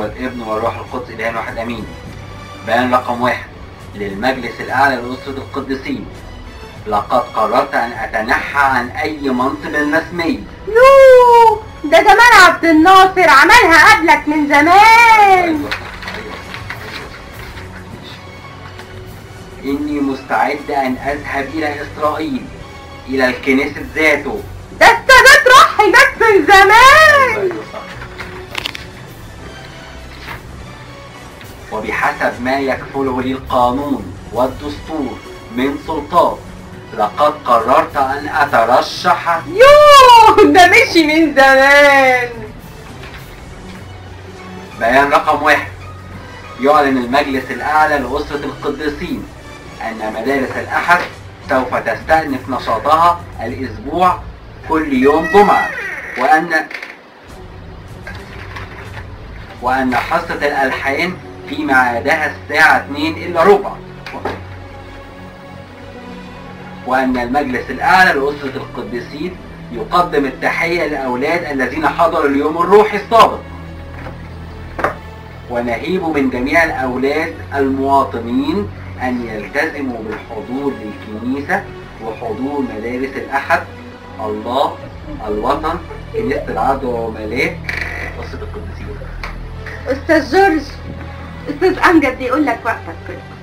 والابن والروح القدس إله واحد امين. بيان رقم 1 للمجلس الاعلى لأسرة القديسين. لقد قررت ان اتنحى عن اي منصب رسمي. يوه، ده جمال عبد الناصر عملها قبلك من زمان. إني مستعد أن أذهب إلى إسرائيل، إلى الكنيسة ذاته. ده السادات راح هناك من زمان. أيوة صح. وبحسب ما يكفله لي القانون والدستور من سلطات، لقد قررت أن أترشح. يوه، ده مشي من زمان. بيان رقم 1 يعلن المجلس الأعلى لأسرة القديسين أن مدارس الأحد سوف تستأنف نشاطها الأسبوع كل يوم جمعة، وأن حصة الألحان في ميعادها الساعة 1:45، وأن المجلس الأعلى لأسرة القديسين يقدم التحية للأولاد الذين حضروا اليوم الروحي السابق، ونهيب من جميع الأولاد المواطنين أن يلتزموا بالحضور للكنيسة وحضور مدارس الأحد. الله، الوطن، كنيسة العدل وملاك أسرة القديسين. أستاذ جورج، أستاذ أمجد بيقول لك وقتك كله.